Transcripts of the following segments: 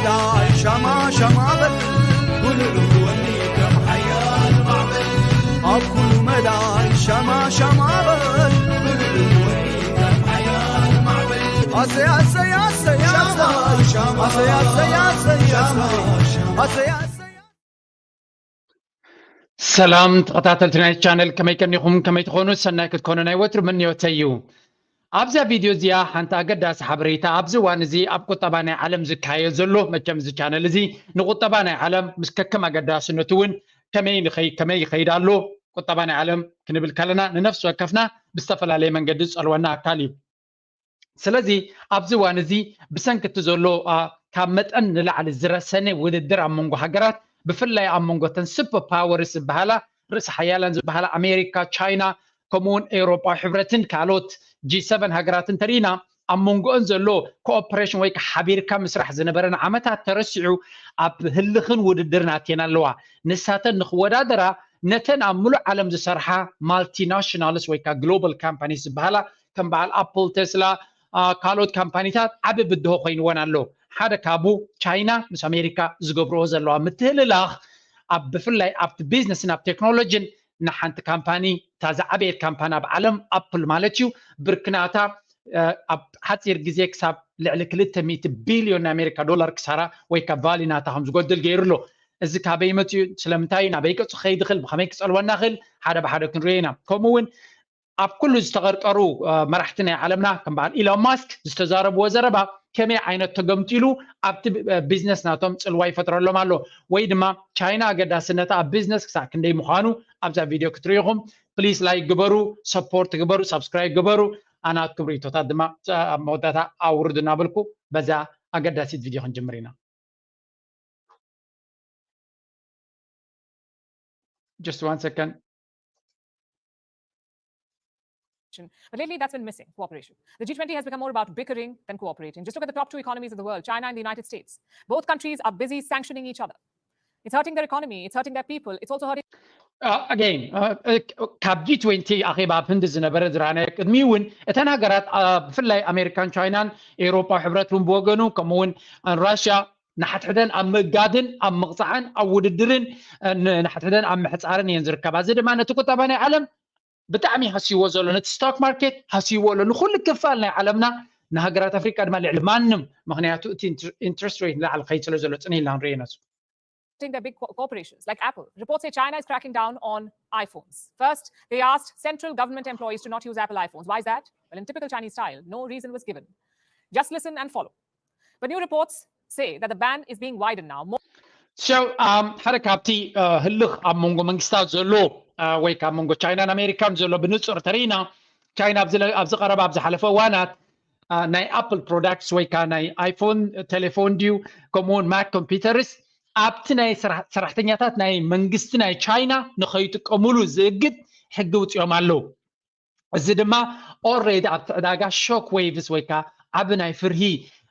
መዳይ ሻማ ሻማ በል፣ ውልዕልዕ ወኒ ከም ሓያል ማዕበል። ኣብ ኩሉ መዳይ ሻማ ሻማ በል፣ ውልዕልዕ ወኒ ከም ሓያል ማዕበል። ኣሰይ፣ ኣሰይ፣ ኣሰይ፣ ኣሰይ፣ ኣሰይ፣ ኣሰይ፣ ኣሰይ፣ ኣሰይ፣ ኣሰይ። ሰላም ተኸታተልቲ ናይ ቻነል፣ ከመይ ቀኒኹም? ከመይ ትኾኑ? ሰናይ ክትኮኑ ናይ ወትሩ ምንዮተይ እዩ። ኣብዛ ቪድዮ እዚኣ ሓንቲ ኣገዳሲ ሓበሬታ፣ ኣብዚ እዋን እዚ ኣብ ቁጠባ ናይ ዓለም ዝካየድ ዘሎ፣ መቸም እዚ ቻነል እዚ ንቁጠባ ናይ ዓለም ምስ ከከም ኣገዳስነቱ እውን ከመይ ንኸይ-፣ ከመይ ይኸይድ ኣሎ ቁጠባ ናይ ዓለም ክንብል ከለና፣ ንነፍሲ ወከፍና ብዝተፈላለየ መንገዲ ዝጸልወና ኣካል እዩ። ስለዚ ኣብዚ እዋን እዚ ብሰንኪ እቲ ዘሎ፣ አ፣ ካብ መጠን ንላዕሊ ዝረሰነ ውድድር ኣብ መንጎ ሃገራት፣ ብፍላይ ኣብ መንጎ እተን ሱፐር ፓወርስ ዝበሃላ፣ ርእሲ ሓያላን ዝበሃላ ኣሜሪካ፣ ቻይና፣ ከምኡ እውን ኤውሮጳዊ ሕብረትን ካልኦት ጂ ሰቨን ሃገራት እንተሪኢና፣ ኣብ መንጎኦን ዘሎ ኮኦፐሬሽን ወይ ከዓ ሓቢርካ ምስራሕ ዝነበረ ንዓመታት ተረሲዑ ኣብ ህልኽን ውድድርን ኣትየን ኣለዋ። ንሳተን ንክወዳደራ ነተን ኣብ ምሉእ ዓለም ዝሰርሓ ማልቲናሽናልስ ወይ ከዓ ግሎባል ካምፓኒስ ዝበሃላ ከም በዓል ኣፕል፣ ቴስላ፣ አ፣ ካልኦት ካምፓኒታት ዓቢ ብድሆ ኮይንወን ኣሎ። ሓደ ካብኡ ቻይና ምስ ኣሜሪካ ዝገብርኦ ዘለዋ ምትህልላኽ ኣብ ብፍላይ ኣብቲ ቢዝነስን ኣብ ቴክኖሎጂን ንሓንቲ ካምፓኒ፣ እታ ዝዓበየት ካምፓኒ ኣብ ዓለም ኣፕል ማለት እዩ፣ ብርክናታ፣ እ፣ ኣብ ሓፂር ግዜ ክሳብ ልዕሊ ክልተ ሚእቲ ቢልዮን ናይ ኣሜሪካ ዶላር ክሳራ ወይ ካብ ቫሊ ናታ ከም ዝጎድል ገይሩ ኣሎ። እዚ ካበይ መፅኡ፣ ስለምንታይ፣ ናበይ ገፁ ክኸይድ ይኽእል፣ ብኸመይ ክፀልወና ይኽእል፣ ሓደ ብሓደ ክንሪኦ ኢና። ከምኡ እውን ኣብ ኩሉ ዝተቐርቀሩ፣ እ፣ መራሕቲ ናይ ዓለምና ከም በዓል ኢሎን ማስክ ዝተዛረብዎ ዘረባ ከመይ ዓይነት ተገምጢሉ ኣብቲ ብ-፣ ቢዝነስ ናቶም ጽልዋ ይፈጥረሎም ኣሎ፣ ወይ ድማ ቻይና ኣገዳስነታ ኣብ ቢዝነስ ክሳዕ ክንደይ ምዃኑ ኣብዛ ቪድዮ ክትርእዩ ኢኹም። ፕሊስ ላይክ ግበሩ፣ ሰፖርት ግበሩ፣ ሳብስክራይብ ግበሩ። ኣናትኩም ርእይቶታት ድማ ኣብ መወዳእታ ኣውርዱ እናበልኩ በዛ ኣገዳሲት ቪድዮ ክንጅምር ኢና። Just one second. But lately, that's been missing, cooperation. The G twenty has become more about bickering than cooperating. Just look at the top two economies of the world, China and the United States. Both countries are busy sanctioning each other. It's hurting their economy, it's hurting their people, it's also hurting. ኣገይን፣ ካብ ጂ ትዌንቲ ኣኼባ ኣብ ህንዲ ዝነበረ ዝረኣናዮ ቅድሚ እውን እተን ሃገራት፣ አ፣ ብፍላይ ኣሜሪካን ቻይናን፣ ኤውሮጳዊ ሕብረት እውን ብወገኑ፣ ከምኡ እውን ራሽያ ንሓድሕደን ኣብ ምእጋድን ኣብ ምቕፃዕን ኣብ ውድድርን፣ እ፣ ን-፣ ንሓድሕደን ኣብ ምሕፃርን እየን ዝርከባ። እዚ ድማ ነቲ ቁጠባ ናይ ዓለም ብጣዕሚ ሃስይዎ ዘሎ፣ ነቲ ስቶክ ማርኬት ሃስይዎ ኣሎ፣ ንኹሉ ክፋል ናይ ዓለምና፣ ንሃገራት ኣፍሪቃ ድማ ልዕሊ ማንም። ምኽንያቱ እቲ ኢንትር-፣ ኢንትረስት ሬት ንላዕሊ ከይድ ስለ ዘሎ፣ ጽን ኢልና ንርእዮ ኢና። Their big co-, corporations like Apple. Reports say China is cracking down on iPhones. First, they asked central government employees to not use Apple iPhones. Why is that? Well, in typical Chinese style, no reason was given. Just listen and follow. But new reports say that the ban is being widened now. More So, um, ሓደ ካብቲ፣ እ፣ ህልኽ ኣብ መንጎ መንግስታት ዘሎ፣ እ፣ ወይ ካብ መንጎ ቻይናን ኣሜሪካን ዘሎ ብንጹር ተሪኢና፣ ቻይና ኣብዚ ለ-፣ ኣብዚ ቀረባ ኣብ ዝሓለፈ እዋናት፣ እ፣ ናይ ኣፕል ፕሮዳክትስ ወይ ከዓ ናይ ኣይፎን ቴሌፎን ድዩ፣ ከምኡውን ማክ ኮምፒውተርስ ኣብቲ ናይ ስራሕ-፣ ሰራሕተኛታት ናይ መንግስቲ ናይ ቻይና ንኸይጥቀሙሉ ዝእግድ ሕጊ ውፅኦም ኣለዉ። እዚ ድማ ኦልሬዲ ኣብቲ ዕዳጋ ሾክ ዌቭስ ወይ ከዓ ዓቢ ናይ ፍርሂ፣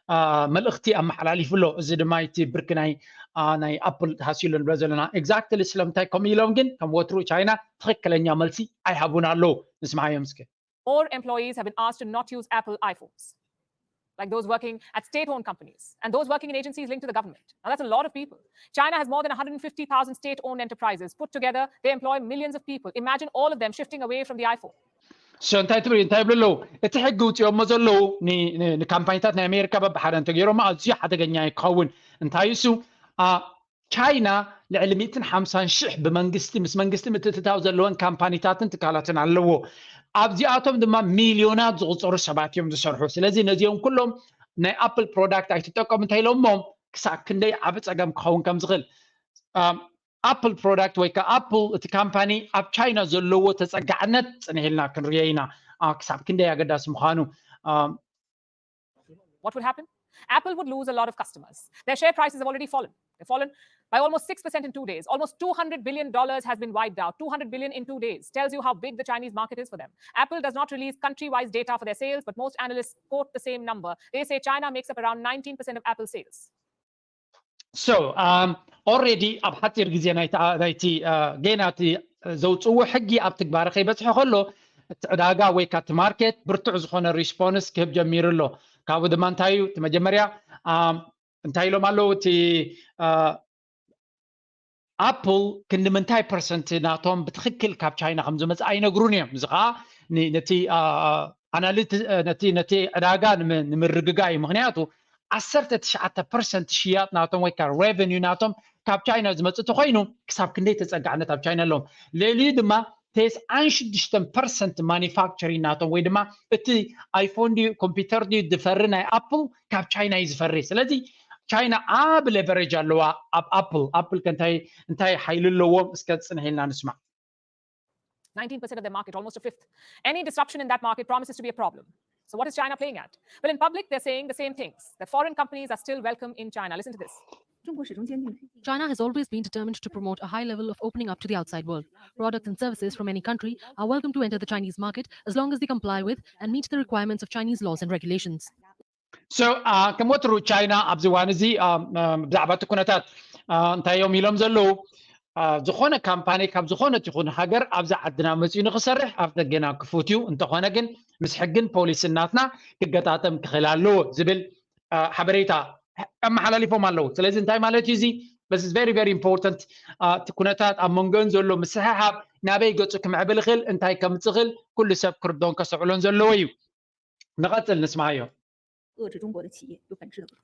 አ፣ መልእኽቲ ኣመሓላሊፉ ኣሎ። እዚ ድማ እቲ ብርኪ ናይ፣ አ፣ ናይ ኣፕል ሃስዩ ኣሎ ንብሎ ዘለና። ኤግዛክትሊ ስለምንታይ ከምኡ ኢሎም ግን ከም ወትሩ ቻይና ትኽክለኛ መልሲ ኣይሃቡን ኣለዉ። ንስምዓዮም እስከ። More employees have been asked to not use Apple iPhones, like those working at state-owned companies and those working in agencies linked to the government. Now, that's a lot of people. China has more than one hundred fifty thousand state-owned enterprises. Put together, they employ millions of people. Imagine all of them shifting away from the iPhone. So እንታይ ትብል፣ እንታይ ይብሉ ኣለዉ? እቲ ሕጊ ውፅኦሞ ዘለዉ ን-፣ ን-፣ ንካምፓኒታት ናይ ኣሜሪካ በብሓደ እንተገይሮሞ ኣዝዩ ሓደገኛ ይኸውን። እንታይ እሱ፣ አ፣ ቻይና ልዕሊ ሚእትን ሓምሳን ሽሕ ብመንግስቲ፣ ምስ መንግስቲ ምትእትታው ዘለወን ካምፓኒታትን ትካላትን ኣለዎ። ኣብዚኣቶም ድማ ሚልዮናት ዝቑጸሩ ሰባት እዮም ዝሰርሑ። ስለዚ ነዚኦም ኩሎም ናይ ኣፕል ፕሮዳክት ኣይትጠቀሙ እንተኢሎሞም ክሳብ ክንደይ ዓቢ ጸገም ክኸውን ከም ዝኽእል፣ ኣም፣ ኣፕል ፕሮዳክት ወይ ከዓ ኣፕል እቲ ካምፓኒ ኣብ ቻይና ዘለዎ ተጸጋዕነት ጽንሕ ኢልና ክንርእዮ ኢና፣ አ፣ ክሳብ ክንደይ ኣገዳሲ ምዃኑ። ኣም፣ What would happen? Apple would lose a lot of customers. Their share prices have already fallen. They've fallen by almost six percent in two days. Almost two hundred billion dollars has been wiped out. Two hundred billion in two days tells you how big the Chinese market is for them. Apple does not release country-wise data for their sales, but most analysts quote the same number. They say China makes up around nineteen percent of Apple sales. So, um, ኦልሬዲ ኣብ ሓፂር ግዜ ናይቲ፣ ናይቲ፣ አ፣ ገና እቲ ዘውፅእዎ ሕጊ ኣብ ትግባረ ከይበፅሐ ከሎ እቲ ዕዳጋ ወይ ከዓ እቲ ማርኬት ብርቱዕ ዝኾነ ሪስፖንስ ክህብ ጀሚሩ ኣሎ። ካብኡ ድማ እንታይ እዩ? እቲ መጀመርያ፣ ኣም፣ እንታይ ኢሎም ኣለዉ? እቲ ኣፕል ክንዲ ምንታይ ፐርሰንት ናቶም ብትኽክል ካብ ቻይና ከም ዝመፅእ ኣይነግሩን እዮም። እዚ ከዓ ነቲ ኣናሊቲ ነቲ ዕዳጋ ንምርግጋ እዩ። ምክንያቱ ዓሰርተ ትሽዓተ ፐርሰንት ሽያጥ ናቶም ወይ ከዓ ሬቨኒዩ ናቶም ካብ ቻይና ዝመፅእ ተኮይኑ ክሳብ ክንደይ ተፀጋዕነት ኣብ ቻይና ኣለዎም። ልዕሊኡ ድማ ተስዓን ሽዱሽተን ፐርሰንት ማኒፋክቸሪንግ ናቶም ወይ ድማ እቲ ኣይፎን ድዩ ኮምፒውተር ድዩ ዝፈሪ ናይ ኣፕል ካብ ቻይና እዩ ዝፈሪ። ስለዚ ቻይና ዓብ ሌቨሬጅ ኣለዋ ኣብ ኣፕል። ኣፕል ከ እንታይ እንታይ ሓይሊ ኣለዎም? እስከ ፅንሕ ኢልና ንስማዕ። nineteen percent of the market, almost a fifth. Any disruption in that market promises to be a problem. So what is China playing at? Well, in public, they're saying the same things, that foreign companies are still welcome in China. Listen to this. China has always been determined to promote a high level of opening up to the outside world. Products and services from any country are welcome to enter the Chinese market as long as they comply with and meet the requirements of Chinese laws and regulations. So ከም ወትሩ ቻይና ኣብዚ እዋን እዚ ብዛዕባ እቲ ኩነታት እንታይ እዮም ኢሎም ዘለዉ? ዝኾነ ካምፓኒ ካብ ዝኾነት ይኹን ሃገር ኣብዚ ዓድና መፅኡ ንክሰርሕ ኣብ ደገና ክፉት እዩ። እንተኾነ ግን ምስ ሕግን ፖሊስን ናትና ክገጣጠም ክኽእል ኣለዎ ዝብል ሓበሬታ ኣመሓላሊፎም ኣለዉ። ስለዚ እንታይ ማለት እዩ እዚ? This is very very important። እቲ ኩነታት ኣብ መንጎን ዘሎ ምስሕሓብ ናበይ ገፁ ክምዕብል ይኽእል፣ እንታይ ከምፅእ ይኽእል ኩሉ ሰብ ክርዶን ከስተውዕሎን ዘለዎ እዩ። ንቐፅል ንስማዮ። 遏制中国的企业有本质的不同。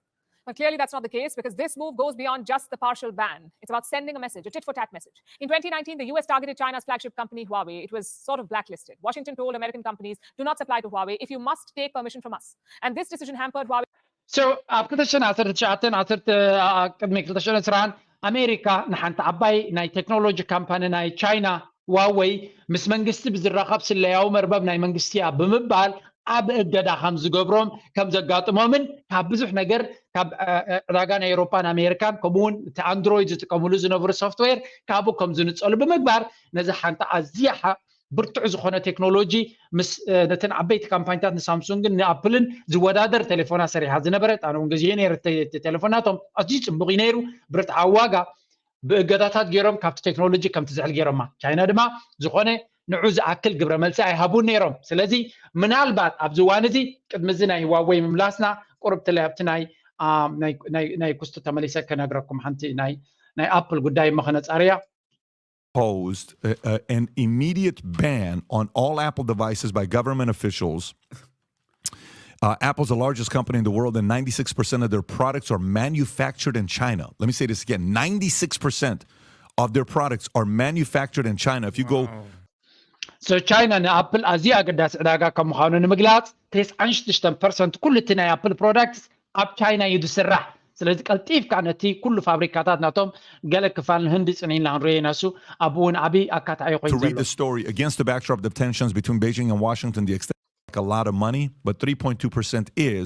But clearly, that's not the case because this move goes beyond just the partial ban. It's about sending a message, a tit for tat message. In twenty nineteen, the U S targeted China's flagship company, Huawei. It was sort of blacklisted. Washington told American companies, do not supply to Huawei if you must take permission from us. And this decision hampered Huawei. So ኣብ ክልተ ሽሕን ዓሰርተ ትሽዓተን ዓሰርተ ቅድሚ ክልተ ሽሕን ዕስራን ኣሜሪካ ንሓንቲ ዓባይ ናይ ቴክኖሎጂ ካምፓኒ ናይ ቻይና ዋወይ ምስ መንግስቲ ብዝራኸብ ስለያዊ መርበብ ናይ መንግስቲ እያ ብምባል ኣብ እገዳ ከም ዝገብሮም ከም ዘጋጥሞምን ካብ ብዙሕ ነገር ካብ ዕዳጋ ናይ ኤሮፓን ኣሜሪካን ከምኡውን እቲ ኣንድሮይድ ዝጥቀምሉ ዝነበሩ ሶፍትዌር ካብኡ ከም ዝንፀሉ ብምግባር ነዚ ሓንቲ ኣዝያ ብርቱዕ ዝኾነ ቴክኖሎጂ ምስ ነተን ዓበይቲ ካምፓኒታት ንሳምሱንግን ንኣፕልን ዝወዳደር ቴሌፎናት ሰሪሓ ዝነበረት ኣነ እውን ገዚኤ ነይረ። ቴሌፎናቶም ኣዝዩ ፅቡቕ እዩ ነይሩ። ብርትዓዊ ዋጋ ብእገዳታት ገይሮም ካብቲ ቴክኖሎጂ ከም ትዝሕል ገይሮማ። ቻይና ድማ ዝኾነ ንዑ ዝኣክል ግብረ መልሲ ኣይሃቡን ነይሮም። ስለዚ ምናልባት ኣብዚ እዋን እዚ ቅድሚ እዚ ናይ ህዋወይ ምምላስና ቁርብ ትለ ኣብቲ ናይ ናይ ኩስቱ ተመሊሰ ክነግረኩም ሓንቲ ናይ ናይ ኣፕል ጉዳይ እሞ ከነፃርያ። Posed uh, uh, an immediate ban on all Apple devices by government officials. Uh, Apple's the largest company in the world, and ninety-six percent of their products are manufactured in China. Let me say this again, ninety-six percent of their products are manufactured in China. If you go So ቻይና ንኣፕል ኣዝዩ ኣገዳሲ ዕዳጋ ከም ምዃኑ ንምግላጽ ተስዓን ሽዱሽተን ፐርሰንት ኩሉ እቲ ናይ ኣፕል ፕሮዳክትስ ኣብ ቻይና እዩ ዝስራሕ። ስለዚ ቀልጢፍካ ነቲ ኩሉ ፋብሪካታት ናቶም ገለ ክፋል ንህንዲ ጽንዒና ክንሪኦ ኢና። እሱ ኣብኡ እውን ዓብዪ ኣካታዒ ኮይኑ to read ዘሎ the story against the backdrop of the tensions between Beijing and Washington, the extent like a lot of money, but three point two percent is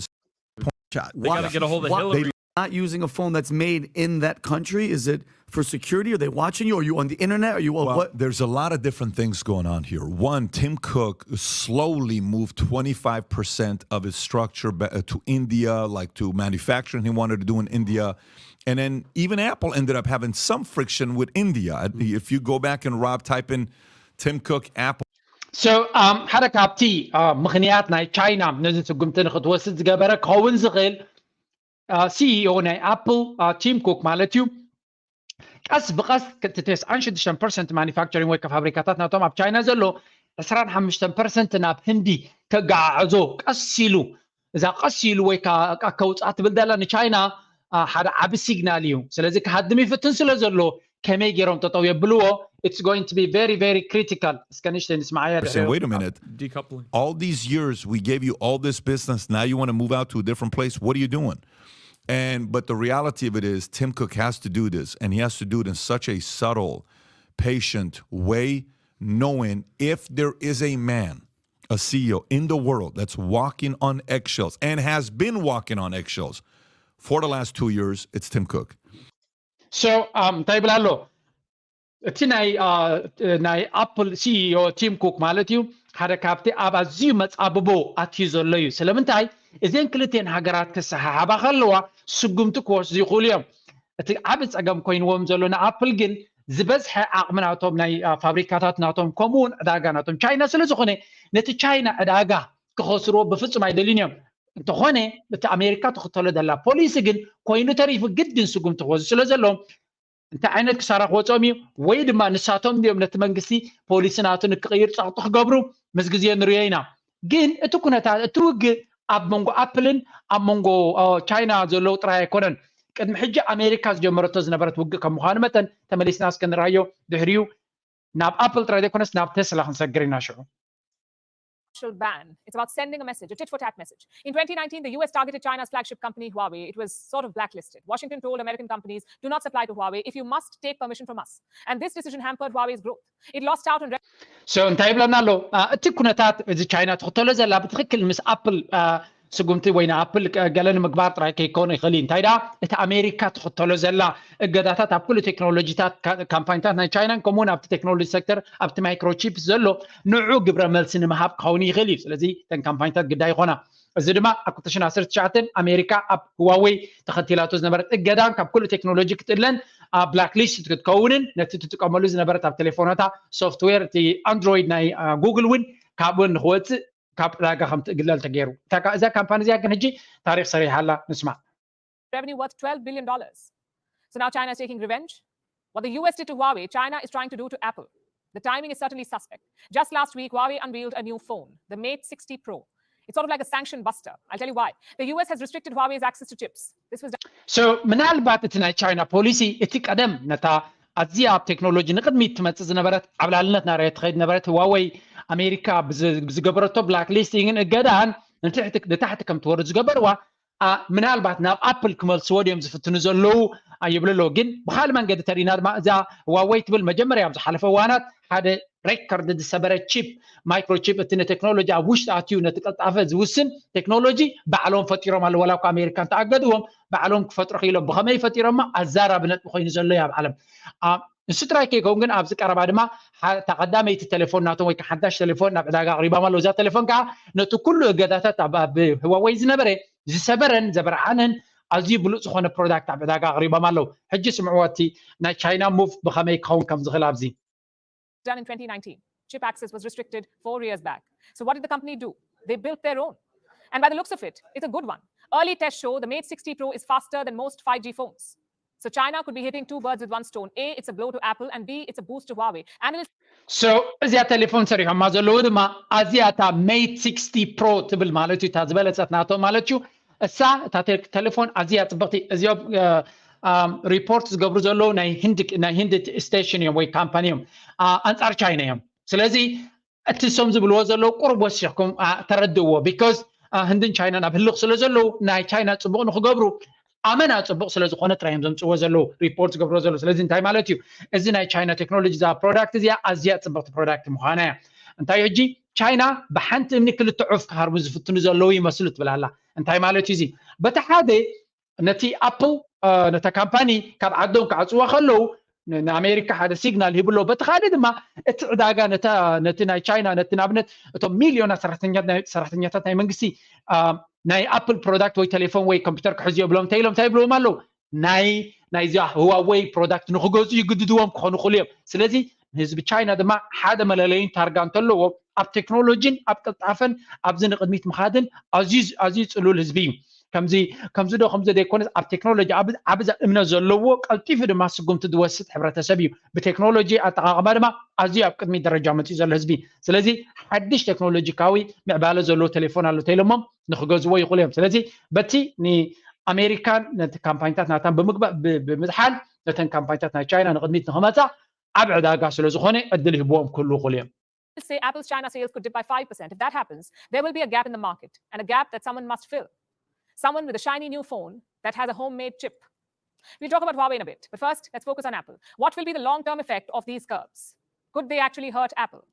Shot. They gotta get a hold of Why- Hillary. Not using a phone that's made in that country? Is it for security? Are they watching you? Are you on the internet? Are you on Well, what? There's a lot of different things going on here. One, Tim Cook slowly moved twenty-five percent of his structure ba- uh, to India, like to manufacturing he wanted to do in India. And then even Apple ended up having some friction with India. I- If you go back and Rob, type in Tim Cook, Apple. So um, ሓደ ካብቲ uh, ምኽንያት ናይ ቻይና ነዚ ስጉምቲ ንክትወስድ ዝገበረ ክኸውን ዝኽእል ሲኢኦ ናይ ኣፕል ቲም ኩክ ማለት እዩ። ቀስ ብቐስ እቲ ተስዓን ሽዱሽተን ፐርሰንት ማኒፋክቸሪንግ ወይ ፋብሪካታት ናቶም ኣብ ቻይና ዘሎ ዕስራን ሓሙሽተን ፐርሰንት ናብ ህንዲ ከገዓዕዞ ቀስ ኢሉ እዛ ቀስ ኢሉ ወይ ከውፅኣ ትብል ዘላ ንቻይና ሓደ ዓቢ ሲግናል እዩ። ስለዚ ክሃድም ይፍትን ስለ ዘሎ ከመይ ገይሮም ጠጠው የብልዎ? It's going to be very very critical። እስከ ንእሽተይ ንስማዓያ። Saying, wait a minute. Decoupling. All these years, we gave you all this business. Now you want to move out to a different place? What are you doing? And but the reality of it is, Tim Cook has to do this, and he has to do it in such a subtle, patient way, knowing if there is a man, a C E O in the world that's walking on eggshells and has been walking on eggshells for the last two years, it's Tim Cook. So um, እንታይ ይብል ኣሎ እቲ ናይ uh, ናይ ኣፕል ሲኢኦ ቲም ኩክ ማለት እዩ። ሓደ ካብቲ ኣብ ኣዝዩ መፃብቦ ኣትዩ ዘሎ እዩ። ስለምንታይ እዘን ክልተን ሃገራት ክሰሓሓባ ከለዋ ስጉምቲ ክወስዱ ይኽእሉ እዮም። እቲ ዓቢ ፀገም ኮይንዎም ዘሎ ንኣፕል ግን ዝበዝሐ ዓቕሚ ናቶም ናይ uh, ፋብሪካታት ናቶም ከምኡውን ዕዳጋ ናቶም ቻይና ስለ ዝኾነ ነቲ ቻይና ዕዳጋ ክኸስርዎ ብፍጹም ኣይደልዩን እዮም። እንተኾነ እቲ ኣሜሪካ ትኽተሎ ዘላ ፖሊሲ ግን ኮይኑ ተሪፉ ግድን ስጉምቲ ክወስዱ ስለ ዘለዎም እንታይ ዓይነት ክሳራ ክወፅኦም እዩ ወይ ድማ ንሳቶም እንዲኦም ነቲ መንግስቲ ፖሊሲ ናቱ ንክቕይር ፀቕጢ ክገብሩ ምስ ግዜ ንሪኦ ኢና። ግን እቲ ኩነታት እቲ ውግእ ኣብ መንጎ ኣፕልን ኣብ መንጎ ቻይና ዘለዉ ጥራይ ኣይኮነን። ቅድሚ ሕጂ ኣሜሪካ ዝጀመረቶ ዝነበረት ውግእ ከም ምዃኑ መጠን ተመሊስና እስከ ንርኣዮ። ድሕሪኡ ናብ ኣፕል ጥራይ ዘይኮነስ ናብ ቴስላ ክንሰግር ኢና ሽዑ። Ban. It's about sending a message, a tit for tat message. In twenty nineteen, the U S targeted China's flagship company, Huawei. It was sort of blacklisted. Washington told American companies, do not supply to Huawei if you must take permission from us. And this decision hampered Huawei's growth. It lost out on. So እንታይ ይብለና ኣሎ? እቲ ኩነታት እዚ ቻይና ትኽተሎ ዘላ ብትኽክል ምስ ኣፕል ስጉምቲ ወይ ንኣፕል ገለ ንምግባር ጥራይ ከይኮን ይኽእል እዩ። እንታይ ደኣ እቲ ኣሜሪካ ትኽተሎ ዘላ እገዳታት ኣብ ኩሉ ቴክኖሎጂታት ካምፓኒታት ናይ ቻይናን ከምኡውን ኣብቲ ቴክኖሎጂ ሴክተር ኣብቲ ማይክሮቺፕ ዘሎ ንዑ ግብረ መልሲ ንምሃብ ክኸውን ይኽእል እዩ። ስለዚ እተን ካምፓኒታት ግዳይ ይኾና። እዚ ድማ ኣብ ክልተ ሽሕን ዓሰርተ ትሽዓተን ኣሜሪካ ኣብ ህዋወይ ተኸቲላቶ ዝነበረት እገዳን ካብ ኩሉ ቴክኖሎጂ ክትእለን ኣብ ብላክ ሊስት ክትከውንን ነቲ ትጥቀመሉ ዝነበረት ኣብ ቴሌፎናታ ሶፍትዌር እቲ ኣንድሮይድ ናይ ጉግል እውን ካብኡ ንክወፅእ ካብ ዕዳጋ ከም ትእግለል ተገይሩ። እዛ ካምፓኒ እዚኣ ግን ሕጂ ታሪክ ሰሪሓ ኣላ። ንስማዕ። Revenue worth twelve billion dollars. So now China is taking revenge. What the U S did to Huawei, China is trying to do to Apple. The timing is certainly suspect. Just last week, Huawei unveiled a new phone, the Mate sixty Pro. It's sort of like a sanction buster. I'll tell you why. The U S has restricted Huawei's access to chips. This was so ምናልባት እቲ ናይ ቻይና ፖሊሲ እቲ ቀደም ነታ ኣዝያ ኣብ ቴክኖሎጂ ንቅድሚት ትመፅእ ዝነበረት ዓብላልነት ናረየ ትኸይድ ነበረት ህዋወይ ኣሜሪካ ብዝገበረቶ ብላክ ሊስቲንግን እገዳን ንታሕቲ ከም ትወርድ ዝገበርዋ ምናልባት ናብ ኣፕል ክመልስዎ ድዮም ዝፍትኑ ዘለዉ ይብሉ ኣለዉ። ግን ብካልእ መንገዲ ተሪና ድማ እዛ ዋወይ ትብል መጀመርያ ኣብ ዝሓለፈ እዋናት ሓደ ሬከርድ ዝሰበረ ቺፕ ማይክሮቺፕ እቲ ንቴክኖሎጂ ኣብ ውሽጢ ኣትዩ ነቲ ቀልጣፈ ዝውስን ቴክኖሎጂ ባዕሎም ፈጢሮም ኣለዉ። ዋላ እኳ ኣሜሪካ እንተኣገድዎም ባዕሎም ክፈጥሩ ክኢሎም። ብኸመይ ፈጢሮማ ኣዛራቢ ነጥቢ ኮይኑ ዘሎ እዩ ኣብ ዓለም። ንሱ ጥራይ ከይከውን ግን ኣብዚ ቀረባ ድማ እታ ቀዳመይቲ ቴሌፎን ናቶም ወይ ሓዳሽ ቴሌፎን ናብ ዕዳጋ ኣቕሪቦም ኣለዉ። እዛ ቴሌፎን ከዓ ነቲ ኩሉ እገዳታት ኣብ ህዋወይ ዝነበረ ዝሰበረን ዘበርዓነን ኣዝዩ ብሉፅ ዝኾነ ፕሮዳክት ኣብ ዕዳጋ ኣቕሪቦም ኣለዉ። ሕጂ ስምዕዎ እቲ ናይ ቻይና ሙቭ ብኸመይ ክኸውን ከም ዝኽእል ኣብዚ። Done in twenty nineteen. Chip access was restricted four years back. So what did the company do? They built their own. And by the looks of it, it's a good one. Early tests show the Mate sixty Pro is faster than most five G phones. So China could be hitting two birds with one stone. A, it's a blow to Apple, and B, it's a boost to Huawei. Analysts So እዚኣ ቴሌፎን ሰሪሖማ ዘለዉ ድማ ኣዚኣ እታ ሜት ሲክስቲ ፕሮ ትብል ማለት እዩ። እታ ዝበለጸት ናቶም ማለት እዩ። እሳ እታ ቴሌፎን ኣዚያ ጽብቕቲ። እዚኦም ሪፖርት ዝገብሩ ዘለዉ ናይ ህንድ ስቴሽን እዮም ወይ ካምፓኒ እዮም ኣንጻር ቻይና እዮም። ስለዚ እቲ እሶም ዝብልዎ ዘለዉ ቁሩብ ወሲኽኩም ተረድእዎ። ቢኮዝ ህንድን ቻይናን ኣብ ህልኽ ስለ ዘለዉ ናይ ቻይና ጽቡቕ ንክገብሩ ኣመና ጽቡቕ ስለ ዝኾነ ጥራይ እዮም ዘምጽዎ ዘለዉ ሪፖርት ዝገብርዎ ዘለዉ። ስለዚ እንታይ ማለት እዩ? እዚ ናይ ቻይና ቴክኖሎጂ እዛ ፕሮዳክት እዚኣ ኣዝያ ጽብቕቲ ፕሮዳክት ምዃና እያ። እንታይ ሕጂ ቻይና ብሓንቲ እምኒ ክልተ ዑፍ ክሃርሙ ዝፍትኑ ዘለዉ ይመስሉ ትብል ኣላ። እንታይ ማለት እዩ እዚ? በቲ ሓደ ነቲ ኣፕል ነታ ካምፓኒ ካብ ዓዶም ክዓፅዋ ከለዉ ንኣሜሪካ ሓደ ሲግናል ሂብሎ። በቲ ካልእ ድማ እቲ ዕዳጋ ነቲ ናይ ቻይና ነቲ ንኣብነት እቶም ሚልዮናት ሰራሕተኛታት ናይ መንግስቲ ናይ ኣፕል ፕሮዳክት ወይ ቴሌፎን ወይ ኮምፒውተር ክሕዙ የብሎም እንተ ኢሎም እንታይ ይብልዎም ኣለዉ? ናይ ናይዚኣ ህዋወይ ፕሮዳክት ንክገዝኡ ይግድድዎም ክኾኑ ክእሉ እዮም። ስለዚ ንህዝቢ ቻይና ድማ ሓደ መለለይን ታርጋ እንተለዎ ኣብ ቴክኖሎጂን ኣብ ቅልጣፈን ኣብዚ ንቅድሚት ምኻድን ኣዝዩ ኣዝዩ ፅሉል ህዝቢ እዩ። ከምዚ ከምዚ ዶ ከምዚ ዘይኮነስ ኣብ ቴክኖሎጂ ዓብዛ እምነት ዘለዎ ቀልጢፉ ድማ ስጉምቲ ዝወስድ ሕብረተሰብ እዩ። ብቴክኖሎጂ ኣጠቃቅማ ድማ ኣዝዩ ኣብ ቅድሚት ደረጃ መፂኡ ዘሎ ህዝቢ። ስለዚ ሓድሽ ቴክኖሎጂካዊ ምዕባለ ዘለዎ ቴሌፎን ኣሎ ተይሎሞም ንክገዝዎ ይኽእሉ እዮም። ስለዚ በቲ ንኣሜሪካን ነቲ ካምፓኒታት ናታን ብምዝሓል ነተን ካምፓኒታት ናይ ቻይና ንቅድሚት ንክመፃ ኣብ ዕዳጋ ስለዝኾነ ዕድል ይህብዎም ክህሉ ይኽእሉ እዮም። Say Apple's China sales could dip by five percent. If that happens, there will be a gap in the market, and a gap that someone must fill. Someone with a shiny new phone that has a homemade chip. We'll talk about Huawei in a bit, but first, let's focus on Apple. What will be the long-term effect of these curbs? Could they actually hurt Apple?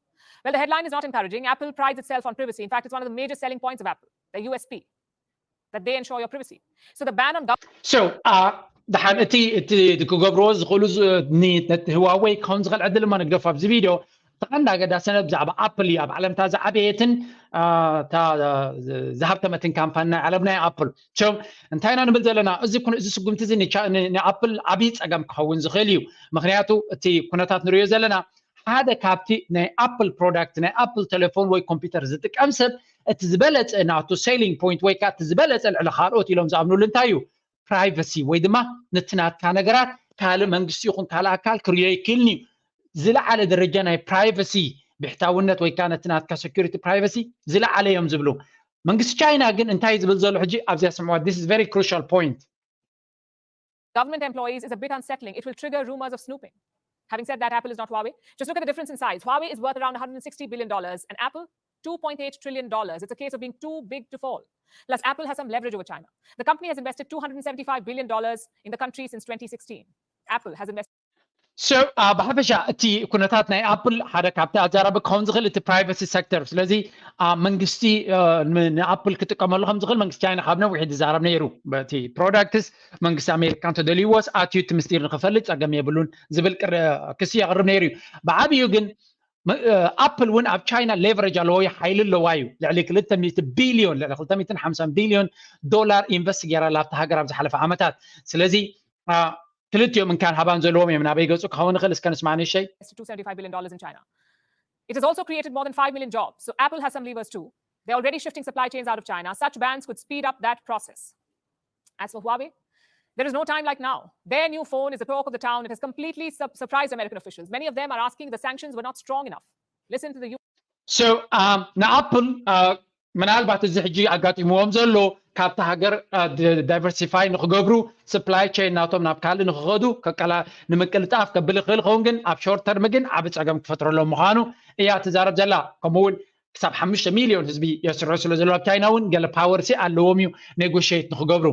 Well, the headline is not encouraging. Apple prides itself on privacy. In fact, it's one of the major selling points of Apple, the U S P, that they ensure your privacy. So the ban on government. So, uh, ደሓን እቲ እቲ ክገብርዎ ዝኽእሉ ነቲ ህዋወይ ክኸውን ዝኽእል ዕድል እማ ንግደፎ ኣብዚ ቪድዮ። እቲ ቀንዲ ኣገዳሲ ነጥቢ ብዛዕባ ኣፕል እዩ። ኣብ ዓለም እታ ዝዓበየትን ዝሃብተመትን ካምፓኒ ናይ ዓለም ናይ ኣፕል። So እንታይ ኢና ንብል ዘለና? እዚ እዚ ስጉምቲ እዚ ንኣፕል ዓብዪ ፀገም ክኸውን ዝኽእል እዩ። ምክንያቱ እቲ ኩነታት ንሪኦ ዘለና ሓደ ካብቲ ናይ ኣፕል ፕሮዳክት ናይ ኣፕል ቴሌፎን ወይ ኮምፒውተር ዝጥቀም ሰብ እቲ ዝበለፀ ናቱ selling point ወይ ከዓ እቲ ዝበለፀ ልዕሊ ካልኦት ኢሎም ዝኣምኑሉ እንታይ እዩ? Privacy ወይ ድማ ነቲ ናትካ ነገራት ካልእ መንግስቲ ይኹን ካልእ ኣካል ክርእዮ ኣይክእልን እዩ። ዝለዓለ ደረጃ ናይ privacy፣ ብሕታውነት ወይ ከዓ ነቲ ናትካ security privacy ዝለዓለ እዮም ዝብሉ። መንግስቲ ቻይና ግን እንታይ ዝብል ዘሎ ሕጂ ኣብዚኣ ስምዕዋ። This is very crucial point. Government employees is a bit unsettling. It will trigger rumors of snooping. Having said that, Apple is not Huawei. Just look at the difference in size. Huawei is worth around one hundred sixty billion dollars and Apple two point eight trillion dollars. It's a case of being too big to fall. Plus, Apple has some leverage over China. The company has invested two hundred seventy-five billion dollars in the country since twenty sixteen. Apple has invested So ብሓፈሻ እቲ ኩነታት ናይ ኣፕል ሓደ ካብቲ ኣዛራቢ ክኸውን ዝኽእል እቲ privacy sector። ስለዚ መንግስቲ ንኣፕል ክጥቀመሉ ከም ዝኽእል መንግስቲ ቻይና ካብ ነዊሕ ዝዛረብ ነይሩ። በቲ products መንግስቲ ኣሜሪካ እንተደልይዎስ ኣትዩ እቲ ምስጢር ንክፈልጥ ፀገም የብሉን ዝብል ክሲ የቕርብ ነይሩ እዩ። ብዓብዩ ግን ኣፕል እውን ኣብ ቻይና leverage ኣለዎ እዩ፣ ሓይሊ ኣለዋ እዩ። ልዕሊ ክልተ ሚእቲ ቢልዮን ልዕሊ ክልተ ሚእትን ሓምሳን ቢልዮን ዶላር ኢንቨስት ገይራ ኣብቲ ሃገር ኣብ ዝሓለፈ ዓመታት። ስለዚ ክልቲኦም እንካን ሃባን ዘለዎም እዮም። ናበይ ገፁ ክኸውን ይኽእል እስከ ንስማዕ ንእሸይ። Invested two seventy-five billion dollars in China. It has also created more than five million jobs. So Apple has some levers too. They're already shifting supply chains out of China. Such bans could speed up that process. As for Huawei, there is no time like now. Their new phone is the talk of the town. It has completely surprised American officials. Many of them are asking if the sanctions were not strong enough. Listen to the So ንኣፕል ምናልባት እዚ ሕጂ ኣጋጢምዎም ዘሎ ካብቲ ሃገር diversify ንክገብሩ supply chain ናቶም ናብ ካልእ ንክኸዱ ከቀላ ንምቅልጣፍ ከብል ይኽእል ይኸውን፣ ግን ኣብ short term ግን ዓቢ ፀገም ክፈጥረሎም ምዃኑ እያ ትዛረብ ዘላ። ከምኡ እውን ክሳብ ሓሙሽተ ሚልዮን ህዝቢ የስርሑ ስለ ዘሎ ኣብ ቻይና እውን ገለ power ሲ ኣለዎም እዩ negotiate ንክገብሩ።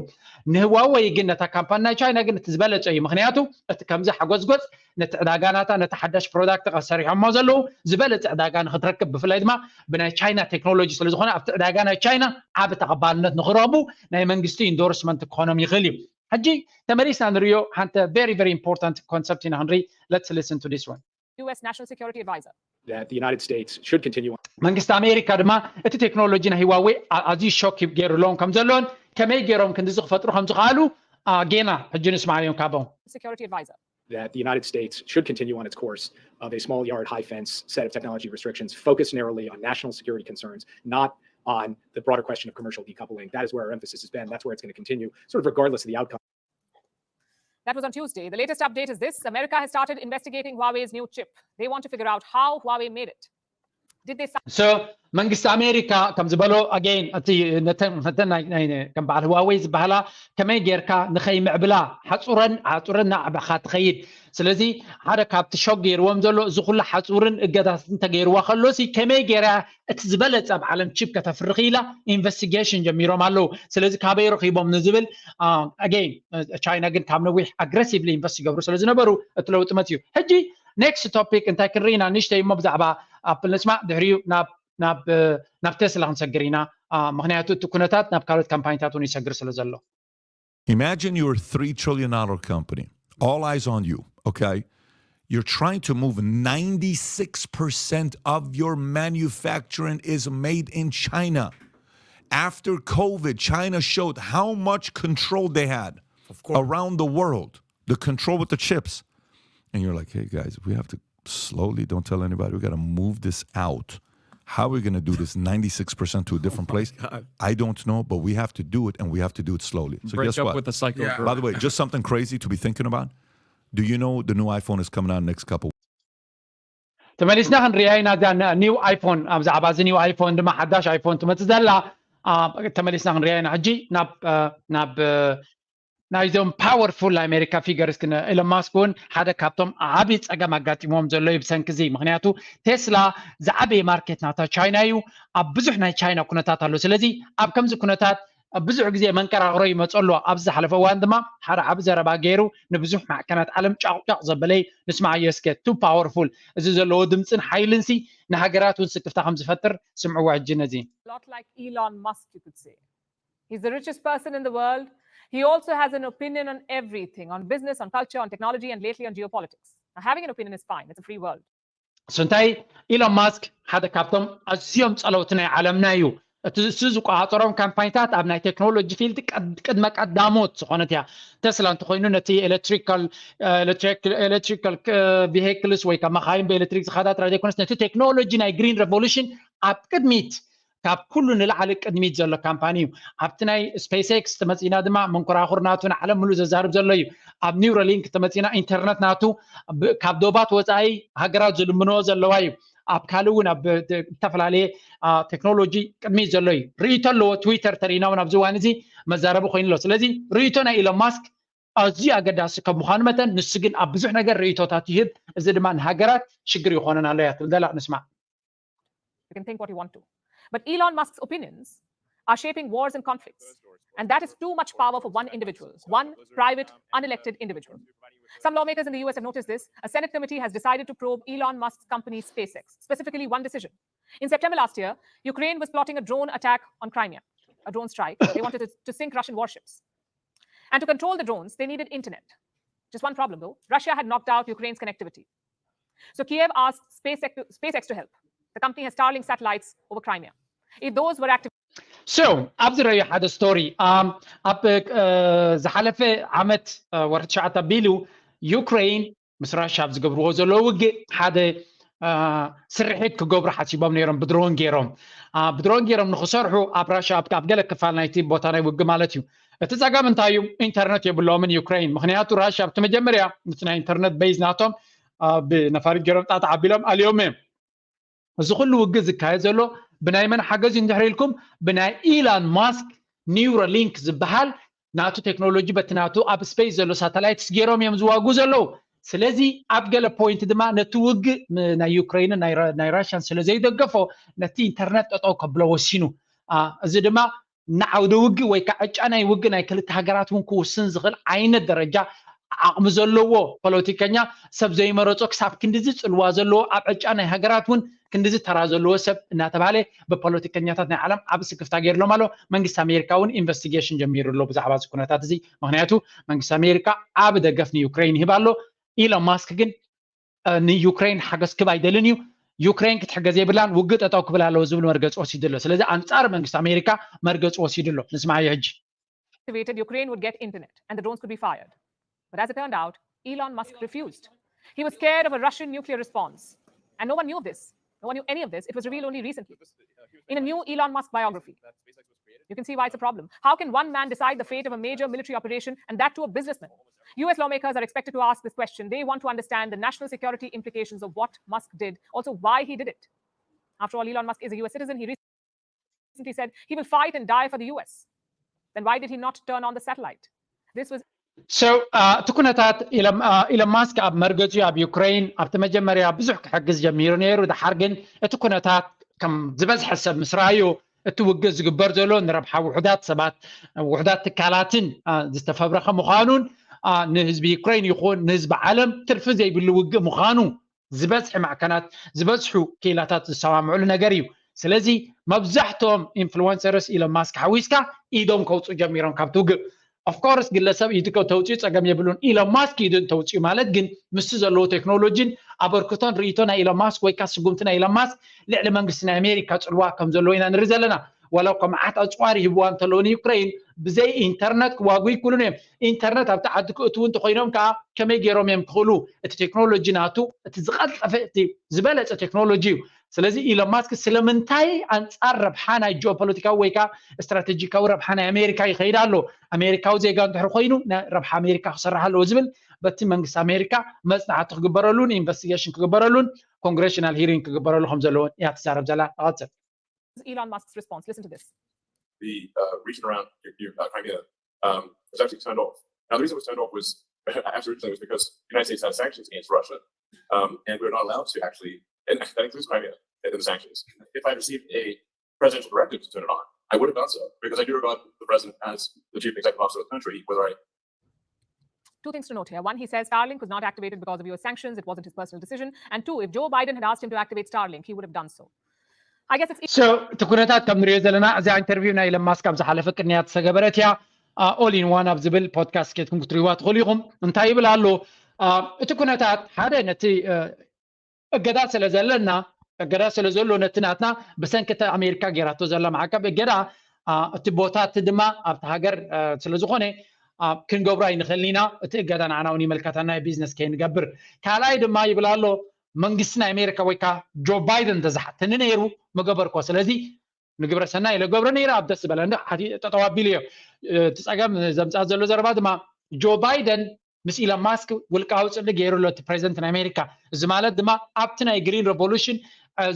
ንህዋወይ ግን ነታ ካምፓኒ ናይ ቻይና ግን እቲ ዝበለፀ እዩ። ምክንያቱ እቲ ከምዚ ሓጎዝጎዝ ነቲ ዕዳጋ ናታ ነቲ ሓዳሽ product ሰሪሖሞ ዘለዉ ዝበለፀ ዕዳጋ ንክትረክብ ብፍላይ ድማ ብናይ ቻይና ቴክኖሎጂ ስለዝኾነ ኣብቲ ዕዳጋ ናይ ቻይና ዓቢ ተቐባልነት ንክረኽቡ ናይ መንግስቲ endorsement ክኾኖም ይኽእል እዩ። ሕጂ ተመሊስና ንሪኦ ሓንቲ very very important concept ኢና ክንርኢ። Let's listen to this one. U S National Security Advisor. That the United States should continue on. መንግስቲ ኣሜሪካ ድማ እቲ ቴክኖሎጂ ናይ ህዋወይ ኣዝዩ ሾክ ገይሩሎም ከም ዘሎን ከመይ ገይሮም ክንድዚ ክፈጥሩ ከም ዝኽኣሉ ጌና ሕጂ ንስማዓዮም ካቦም። Security Advisor. That the United States should continue on its course of a small yard, high fence set of technology restrictions focused narrowly on national security concerns, not on the broader question of commercial decoupling. That is where our emphasis has been. That's where it's going to continue, sort of regardless of the outcome. That was on Tuesday. The latest update is this. America has started investigating Huawei's new chip. They want to figure out how Huawei made it. Did they So መንግስቲ ኣሜሪካ ከም ዝበሎ again እቲ ነተን ከም በዓል ህዋወይ ዝበሃላ ከመይ ጌርካ ንኸይምዕብላ ሓፁረን ሓፁረን ናዕብኻ ትኸይድ። ስለዚ ሓደ ካብቲ ሾክ ገይርዎም ዘሎ እዚ ኩሉ ሓፁርን እገዳትን ተገይርዋ ከሎ ሲ ከመይ ጌራ እቲ ዝበለፀ ኣብ ዓለም ቺፕ ከተፍሪ ክኢላ ኢንቨስቲጌሽን ጀሚሮም ኣለዉ። ስለዚ ካበይ ረኺቦም ንዝብል again ቻይና ግን ካብ ነዊሕ aggressively invest ይገብሩ ስለ ዝነበሩ እቲ ለውጢ መፅዩ። ሕጂ next topic እንታይ ክንርኢ ኢና ንእሽተይ እሞ ብዛዕባ ኣፕል ንስማዕ፣ ድሕሪኡ ናብ ናብ ናብ ቴስላ ክንሰግር ኢና። ምክንያቱ እቲ ኩነታት ናብ ካልኦት ካምፓኒታት እውን ይሰግር ስለ ዘሎ። Imagine you're a three trillion dollar company. All eyes on you, okay? You're trying to move ninety-six percent of your manufacturing is made in China. After COVID, China showed how much control they had around the world, the control with the chips. And you're like, hey guys, we have to slowly, don't tell anybody, we got to move this out. How are we going to do this ninety-six percent to a different place? I don't know, but we have to do it, and we have to do it slowly. So Break guess up what? With the cycle. By the way, just something crazy to be thinking about. Do you know the new iPhone is coming out next couple? ተመሊስና ክንሪኣ ኢና እዛ new iPhone። ኣብ ዛዕባ እዚ new iPhone ድማ ሓዳሽ iPhone ትመፅእ ዘላ ተመሊስና ክንሪኣ ኢና። ሕጂ ናብ ናብ ናይዞም powerful ናይ ኣሜሪካ figures ግን ኢሎን ማስክ እውን ሓደ ካብቶም ዓብዪ ፀገም ኣጋጢሞም ዘሎ እዩ ብሰንኪ እዚ። ምክንያቱ ቴስላ ዝዓበየ ማርኬት ናታ ቻይና እዩ። ኣብ ብዙሕ ናይ ቻይና ኩነታት ኣሎ። ስለዚ ኣብ ከምዚ ኩነታት ብዙሕ ግዜ መንቀራቕሮ ይመፀሉ። ኣብዚ ዝሓለፈ እዋን ድማ ሓደ ዓቢ ዘረባ ገይሩ ንብዙሕ ማዕከናት ዓለም ጫቕጫቕ ዘበለይ ንስማዓዮ እስከ። Too powerful፣ እዚ ዘለዎ ድምፅን ሓይልን ሲ ንሃገራት እውን ስክፍታ ከም ዝፈጥር ስምዕዎ ሕጂ ነዚ። Lot like Elon Musk, you could say. He's the richest person in the world. He also has an opinion on everything, on business, on culture, on technology, and lately on geopolitics. Now, having an opinion is fine. It's a free world. ስንታይ ኢሎን ማስክ ሓደ ካብቶም ኣዝዮም ጸለውቲ ናይ ዓለምና እዩ። እቲ እሱ ዝቆጻጸሮም ካምፓኒታት ኣብ ናይ ቴክኖሎጂ ፊልድ ቅድመ ቀዳሞት ዝኾነት እያ። ተስላ እንተኾይኑ ነቲ ኤሌክትሪካል ኤሌክትሪካል ቪሄክልስ ወይ ከዓ መኻይን ብኤሌክትሪክ ዝኸዳ ጥራይ ዘይኮነስ ነቲ ቴክኖሎጂ ናይ ግሪን ሬቮሉሽን ኣብ ቅድሚት ካብ ኩሉ ንላዕሊ ቅድሚት ዘሎ ካምፓኒ እዩ። ኣብቲ ናይ ስፔስ ኤክስ ተመፂና ድማ መንኮራኹር ናቱ ንዓለም ሙሉእ ዘዛርብ ዘሎ እዩ። ኣብ ኒውራሊንክ ተመፂና ኢንተርነት ናቱ ብ- ካብ ዶባት ወፃኢ ሃገራት ዝልምንዎ ዘለዋ እዩ። ኣብ ካልእ እውን ኣብ ተ- ዝተፈላለየ ቴክኖሎጂ ቅድሚት ዘሎ እዩ። ርእይቶ ኣለዎ። ትዊተር ተሪኢና እውን ኣብዚ እዋን እዚ መዛረቢ ኮይኑ ኣሎ። ስለዚ ርእይቶ ናይ ኢሎን ማስክ ኣዝዩ ኣገዳሲ ከም ምዃኑ መጠን ንሱ ግን ኣብ ብዙሕ ነገር ርእይቶታት ይህብ። እዚ ድማ ንሃገራት ሽግር ይኾነን ኣሎ እያ ትብል ዘላ። ንስማዕ። You can think what you want to. But Elon Musk's opinions are shaping wars and conflicts. And that is too much power for one individual, one private, unelected individual. Some lawmakers in the U S have noticed this. A Senate committee has decided to probe Elon Musk's company SpaceX, specifically one decision. In September last year, Ukraine was plotting a drone attack on Crimea, a drone strike. They wanted to, to sink Russian warships. And to control the drones, they needed internet. Just one problem though, Russia had knocked out Ukraine's connectivity. So Kiev asked SpaceX to, SpaceX to help. The company has Starlink satellites over Crimea. If those were activated, So ኣብዚ ረዩ ሓደ ስቶሪ ኣብ ዝሓለፈ ዓመት ወርሒ ትሽዓተ ኣቢሉ ዩክሬን ምስ ራሽያ ኣብ ዝገብርዎ ዘሎ ውግእ ሓደ ስርሒት ክገብሩ ሓሲቦም ነይሮም። ብድሮን ገይሮም ብድሮን ገይሮም ንክሰርሑ ኣብ ራሽያ ኣብ ገለ ክፋል ናይቲ ቦታ ናይ ውግእ ማለት እዩ። እቲ ፀገም እንታይ እዩ? ኢንተርነት የብሎምን ዩክሬን። ምክንያቱ ራሽያ ኣብቲ መጀመርያ እቲ ናይ ኢንተርነት ቤዝ ናቶም ብነፋሪት ገይሮም ጣጣ ኣቢሎም ኣልዮም እዮም። እዚ ኩሉ ውግእ ዝካየድ ዘሎ ብናይ መን ሓገዝ እዩ እንድሕር ኢልኩም? ብናይ ኢላን ማስክ ኒውራሊንክ ዝበሃል ናቱ ቴክኖሎጂ በቲ ናቱ ኣብ ስፔስ ዘሎ ሳተላይትስ ገይሮም እዮም ዝዋጉ ዘለዉ። ስለዚ ኣብ ገለ ፖይንት ድማ ነቲ ውግእ ናይ ዩክሬንን ናይ ራሽያን ስለ ዘይደገፎ ነቲ ኢንተርነት ጠጠው ከብሎ ወሲኑ። እዚ ድማ ንዓውደ ውግእ ወይ ከዓ ዕጫ ናይ ውግእ ናይ ክልተ ሃገራት እውን ክውስን ዝኽእል ዓይነት ደረጃ ዓቕሚ ዘለዎ ፖለቲከኛ ሰብ ዘይመረፆ ክሳብ ክንድዚ ፅልዋ ዘለዎ ኣብ ዕጫ ናይ ሃገራት እውን ክንድዚ ተራ ዘለዎ ሰብ እናተባሃለ ብፖለቲከኛታት ናይ ዓለም ዓብ ስክፍታ ገይርሎም ኣሎ። መንግስቲ ኣሜሪካ እውን ኢንቨስቲጌሽን ጀሚሩ ኣሎ ብዛዕባ እዚ ኩነታት እዚ። ምክንያቱ መንግስቲ ኣሜሪካ ዓብ ደገፍ ንዩክሬን ይህብ ኣሎ። ኢሎን ማስክ ግን ንዩክሬን ሓገዝ ክብ ኣይደልን እዩ። ዩክሬን ክትሕገዝ የብላን፣ ውግእ ጠጠው ክብል ኣለዎ ዝብል መርገፂ ወሲዱ ኣሎ። ስለዚ ኣንፃር መንግስቲ ኣሜሪካ መርገፂ ወሲዱ ኣሎ። ንስማዓዮ ሕጂ። Activated, Ukraine would get internet and the drones could be fired. But as it turned out, Elon Musk refused. He was scared of a Russian nuclear response. And no one knew of this. No one knew any of this. It was revealed only recently. In a new Elon Musk biography, you can see why it's a problem. How can one man decide the fate of a major military operation, and that to a businessman? U S lawmakers are expected to ask this question. They want to understand the national security implications of what Musk did, also why he did it. After all, Elon Musk is a U S citizen. He recently said he will fight and die for the U S. Then why did he not turn on the satellite? This was So እቲ ኩነታት ኢሎን ማስክ ኣብ መርገፂኡ ኣብ ዩክሬን ኣብቲ መጀመርያ ብዙሕ ክሕግዝ ጀሚሩ ነይሩ። ድሓር ግን እቲ ኩነታት ከም ዝበዝሐ ሰብ ምስ ረኣዩ እቲ ውግእ ዝግበር ዘሎ ንረብሓ ውሑዳት ሰባት ውሑዳት ትካላትን ዝተፈብረኸ ምዃኑን ንህዝቢ ዩክሬን ይኹን ንህዝቢ ዓለም ትርፊ ዘይብሉ ውግእ ምዃኑ ዝበዝሒ ማዕከናት ዝበዝሑ ክኢላታት ዝሰማምዕሉ ነገር እዩ። ስለዚ መብዛሕትኦም ኢንፍሉወንሰርስ ኢሎን ማስክ ሓዊስካ ኢዶም ከውፅኡ ጀሚሮም ካብቲ ውግእ። ኦፍኮርስ ግለሰብ ኢዱ ተውፅኡ ፀገም የብሉን። ኢሎን ማስክ ኢዱ እንተውፅኡ ማለት ግን ምስቲ ዘለዎ ቴክኖሎጂን ኣበርክቶን ርእይቶ ናይ ኢሎን ማስክ ወይ ከዓ ስጉምቲ ናይ ኢሎን ማስክ ልዕሊ መንግስቲ ናይ ኣሜሪካ ፅልዋ ከም ዘለዎ ኢና ንርኢ ዘለና። ዋላ እኳ መዓት ኣፅዋር ይህብዋ እንተለዉ ንዩክሬን ብዘይ ኢንተርነት ክዋጉ ይክእሉን እዮም። ኢንተርነት ኣብቲ ዓዲ ክእትዉ እንተኮይኖም ከዓ ከመይ ገይሮም እዮም ክኽእሉ? እቲ ቴክኖሎጂ ናቱ እቲ ዝቐልጠፈ እቲ ዝበለፀ ቴክኖሎጂ እዩ። ስለዚ ኢሎን ማስክ ስለምንታይ ኣንፃር ረብሓ ናይ ጂኦፖለቲካዊ ወይ ከዓ ስትራቴጂካዊ ረብሓ ናይ ኣሜሪካ ይኸይድ ኣሎ? ኣሜሪካዊ ዜጋ እንድሕር ኮይኑ ረብሓ ኣሜሪካ ክሰርሕ ኣለዎ ዝብል በቲ መንግስቲ ኣሜሪካ መፅናዕቲ ክግበረሉን ኢንቨስቲጌሽን ክግበረሉን ኮንግሬሽናል ሂሪንግ ክግበረሉ ከም ዘለዎን እያ ትዛረብ ዘላ። ትቐፅል። Elon Musk's response. Listen to this. The uh, region around uh, Crimea um, was actually turned off. Now, the reason it was turned off was actually originally was because the United States had sanctions against Russia, um, and we're not allowed to actually, and that includes Crimea in the sanctions. If I received a presidential directive to turn it on, I would have done so because I do regard the president as the chief executive officer of the country, whether I Two things to note here. One, he says Starlink was not activated because of U S sanctions. It wasn't his personal decision. And two, if Joe Biden had asked him to activate Starlink, he would have done so. I guess it's So እቲ ኩነታት ከም ንሪኦ ዘለና እዛ ኢንተርቪው ናይ ኢሎን ማስክ ኣብ ዝሓለፈ ቅንያት ዝተገበረት እያ። ኦል ኢን ዋን ኣብ ዝብል ፖድካስት ኬድኩም ክትሪዋ ትኽእሉ ኢኹም። እንታይ ይብል ኣሎ እቲ ኩነታት? ሓደ ነቲ እገዳ ስለ ዘለና እገዳ ስለ ዘሎ ነቲ ናትና ብሰንኪ እቲ ኣሜሪካ ገይራቶ ዘላ ማዕቀብ እገዳ እቲ ቦታ እቲ ድማ ኣብቲ ሃገር ስለ ዝኾነ ክንገብሮ ኣይንኽእልን ኢና። እቲ እገዳ ንዓና እውን ይምልከተና ቢዝነስ ከይንገብር። ካልኣይ ድማ ይብል ኣሎ መንግስቲ ናይ ኣሜሪካ ወይ ከዓ ጆ ባይደን ተዝሓተኒ ነይሩ ምገበርኮ። ስለዚ ንግብረ ሰናይ ኢለ ገብሮ ነይረ ኣብ ደስ ዝበለ እንደ ሓቲ ጠጠው ኣቢሉ እዮ። እቲ ጸገም ዘምጻእ ዘሎ ዘረባ ድማ ጆ ባይደን ምስ ኢሎን ማስክ ውልቃዊ ጽምዲ ገይሩ ኣሎ እቲ ፕሬዚደንት ናይ ኣሜሪካ። እዚ ማለት ድማ ኣብቲ ናይ ግሪን ሬቮሉሽን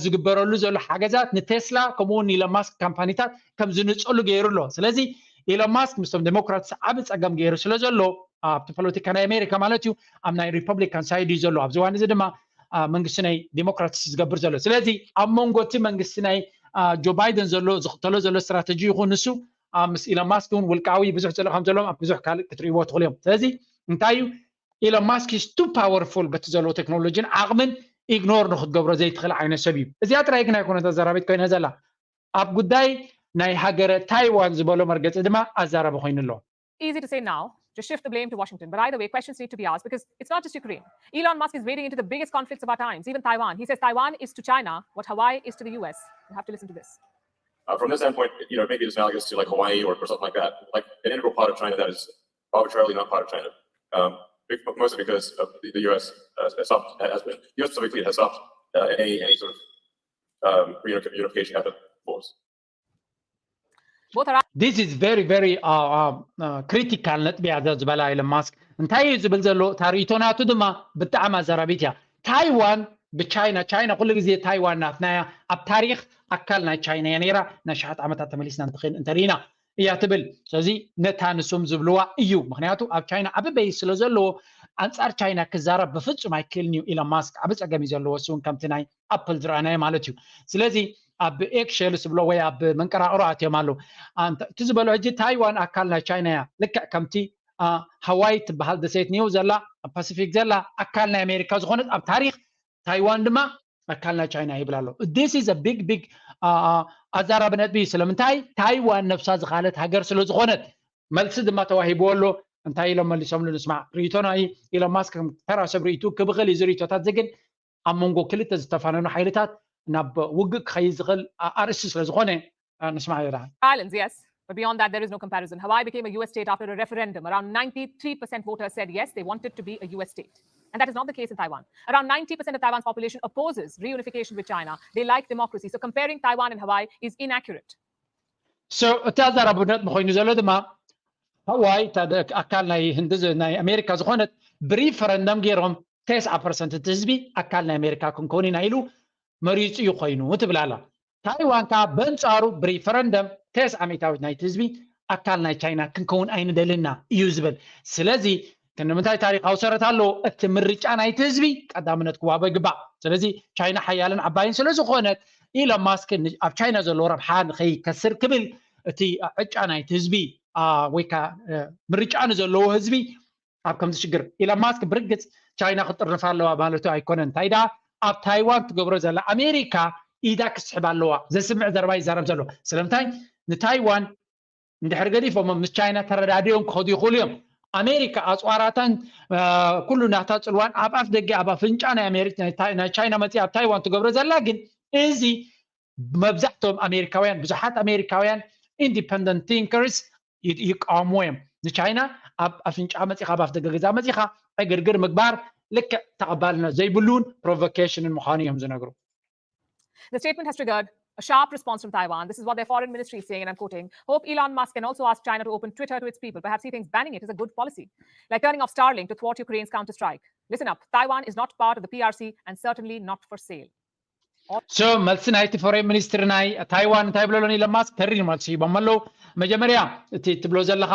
ዝግበረሉ ዘሎ ሓገዛት ንቴስላ ከምኡ እውን ኢሎን ማስክ ካምፓኒታት ከም ዝንጸሉ ገይሩ ኣሎ። ስለዚ ኢሎን ማስክ ምስቶም ዴሞክራትስ ዓቢ ጸገም ገይሩ ስለ ዘሎ ኣብቲ ፖለቲካ ናይ ኣሜሪካ ማለት እዩ ኣብ ናይ ሪፐብሊካን ሳይድ እዩ ዘሎ። ኣብዚ ዋን እዚ ድማ መንግስቲ ናይ ዴሞክራትስ ዝገብር ዘሎ። ስለዚ ኣብ መንጎ እቲ መንግስቲ ናይ ጆ ባይደን ዘሎ ዝኽተሎ ዘሎ ስትራተጂ ይኹን ንሱ ምስ ኢሎን ማስክ እውን ውልቃዊ ብዙሕ ዘሎ ከም ዘሎ ኣብ ብዙሕ ካልእ ክትርእይዎ ትኽእሉ እዮም። ስለዚ እንታይ እዩ ኢሎን ማስክ is too powerful በቲ ዘለዎ ቴክኖሎጂን ዓቕምን ኢግኖር ንክትገብሮ ዘይትኽእል ዓይነት ሰብ እዩ። እዚኣ ጥራይ ግን ኣይኮነት ኣዘራቢት ኮይና ዘላ ኣብ ጉዳይ ናይ ሃገረ ታይዋን ዝበሎ መርገፂ ድማ ኣዛራቢ ኮይኑ ኣሎ። Easy to say now to shift the blame to Washington, but either way, questions need to be asked because it's not just Ukraine. Elon Musk is wading into the biggest conflicts of our times, even Taiwan. He says Taiwan is to China what Hawaii is to the U S. You have to listen to this. Uh, from this standpoint, you know, maybe it's analogous to like Hawaii or, or something like that, like an integral part of China that is arbitrarily not part of China, um, mostly because of the, the U S uh, has stopped, has been, U S specifically has stopped uh, any any sort of um, reunification effort force. This is very very uh, uh, critical ነጥቢ እያ ዝበላ ኢሎን ማስክ። እንታይ እዩ ዝብል ዘሎ? ታሪቶ ናቱ ድማ ብጣዕሚ ኣዘራቢት እያ። ታይዋን ብቻይና ቻይና ኩሉ ግዜ ታይዋን ናትና እያ። ኣብ ታሪኽ ኣካል ናይ ቻይና እያ ነይራ። ናይ ሸሓት ዓመታት ተመሊስና እንተሪኢና እያ ትብል። ስለዚ ነታ ንሶም ዝብልዋ እዩ። ምክንያቱ ኣብ ቻይና ዓቢ በይ ስለ ዘለዎ ኣንጻር ቻይና ክዛረብ ብፍጹም ኣይክእልን እዩ። ኢሎን ማስክ ዓቢ ጸገም እዩ ዘለዎ። እሱ እውን ከምቲ ናይ ኣፕል ዝረኣናዮ ማለት እዩ። ስለዚ ኣብ ኤክሸል ዝብሎ ወይ ኣብ መንቀራቕሮ ኣትዮም ኣለዉ። እቲ ዝበሎ ሕጂ ታይዋን ኣካል ናይ ቻይና እያ። ልክዕ ከምቲ ሃዋይ ትበሃል ደሴት ኒው ዘላ ኣብ ፓሲፊክ ዘላ ኣካል ናይ ኣሜሪካ ዝኾነት ኣብ ታሪክ ታይዋን ድማ ኣካል ናይ ቻይና ይብል ኣሎ። This is a big big ኣዛራቢ ነጥቢ እዩ። ስለምንታይ ታይዋን ነብሳ ዝኻለት ሃገር ስለ ዝኾነት መልሲ ድማ ተዋሂብዎ ኣሎ። እንታይ ኢሎም መሊሶምሉ ንስማዕ። ርእይቶ ናይ ኢሎን ማስክ ከም ተራ ሰብ ርእይቱ ክብኽል እዩ ዝርእይቶታት እዚ ግን ኣብ መንጎ ክልተ ዝተፋነኑ ሓይልታት ናብ ውግእ ክኸይድ ዝኽእል ኣርእስቲ ስለ ዝኾነ ንስማዕ። Islands, yes. But beyond that, there is no comparison. Hawaii became a U S state after a referendum. Around ninety-three percent voters said yes, they wanted to be a U S state. And that is not the case in Taiwan. Around ninety percent of Taiwan's population opposes reunification with China. They like democracy. So comparing Taiwan and Hawaii is inaccurate. So እቲ ኣዛራቢ ነጥቢ ኮይኑ ዘሎ ድማ ሃዋይ ኣካል ናይ ህንዲ ናይ ኣሜሪካ ዝኾነት ብሪፈረንደም ገይሮም ተስዓ ፐርሰንት እቲ ህዝቢ ኣካል ናይ ኣሜሪካ ክንከውን ኢና ኢሉ መሪፁ እዩ ኮይኑ ትብል ኣላ። ታይዋን ከዓ በንፃሩ ብሪፈረንደም ተስዓ ሚእታዊት ናይቲ ህዝቢ ኣካል ናይ ቻይና ክንከውን ኣይንደልና እዩ ዝብል። ስለዚ ክንምንታይ ታሪካዊ ሰረት ኣለዎ? እቲ ምርጫ ናይቲ ህዝቢ ቀዳምነት ክዋቦ ይግባእ። ስለዚ ቻይና ሓያልን ዓባይን ስለ ዝኾነት ኢሎን ማስክ ኣብ ቻይና ዘለዎ ረብሓ ንኸይከስር ክብል እቲ ዕጫ ናይቲ ህዝቢ ወይ ከዓ ምርጫ ንዘለዎ ህዝቢ ኣብ ከምዚ ሽግር ኢሎን ማስክ ብርግፅ ቻይና ክትጥርነፍ ኣለዋ ማለቱ ኣይኮነን። እንታይ ደኣ ኣብ ታይዋን ትገብሮ ዘላ ኣሜሪካ ኢዳ ክስሕብ ኣለዋ። ዘስምዕ ዘረባ ይዛረብ ዘሎ። ስለምንታይ ንታይዋን እንድሕር ገዲፎም ምስ ቻይና ተረዳዲኦም ክኸዱ ይኽእሉ እዮም። ኣሜሪካ ኣፅዋራታን ኩሉ ናታ ፅልዋን ኣብ ኣፍ ደገ ኣብ ኣፍንጫ ናይ ኣሜሪካ ናይ ቻይና መፅያ ኣብ ታይዋን ትገብሮ ዘላ ግን እዚ መብዛሕቶም ኣሜሪካውያን ብዙሓት ኣሜሪካውያን ኢንዲፐንደንት ቲንከርስ ይቃወምዎ እዮም። ንቻይና ኣብ ኣፍንጫ መፂኻ ኣብ ኣፍ ደገ ገዛ መፂኻ ዕግርግር ምግባር ልክዕ ተቐባልነት ዘይብሉን ፕሮቮኬሽንን ምዃኑ እዮም ዝነግሩ። The statement has triggered a sharp response from Taiwan. This is what their foreign ministry is saying, and I'm quoting, "Hope Elon Musk can also ask China to open Twitter to its people. Perhaps he thinks banning it is a good policy, like turning off Starlink to thwart Ukraine's counterstrike. Listen up, Taiwan is not part of the P R C and certainly not for sale." So መልሲ ናይቲ ፎሬን ሚኒስትሪ ናይ ታይዋን እንታይ ብለሎን ኢሎን ማስክ ተሪር መልሲ ሂቦም ኣለዉ። መጀመርያ እቲ ትብሎ ዘለኻ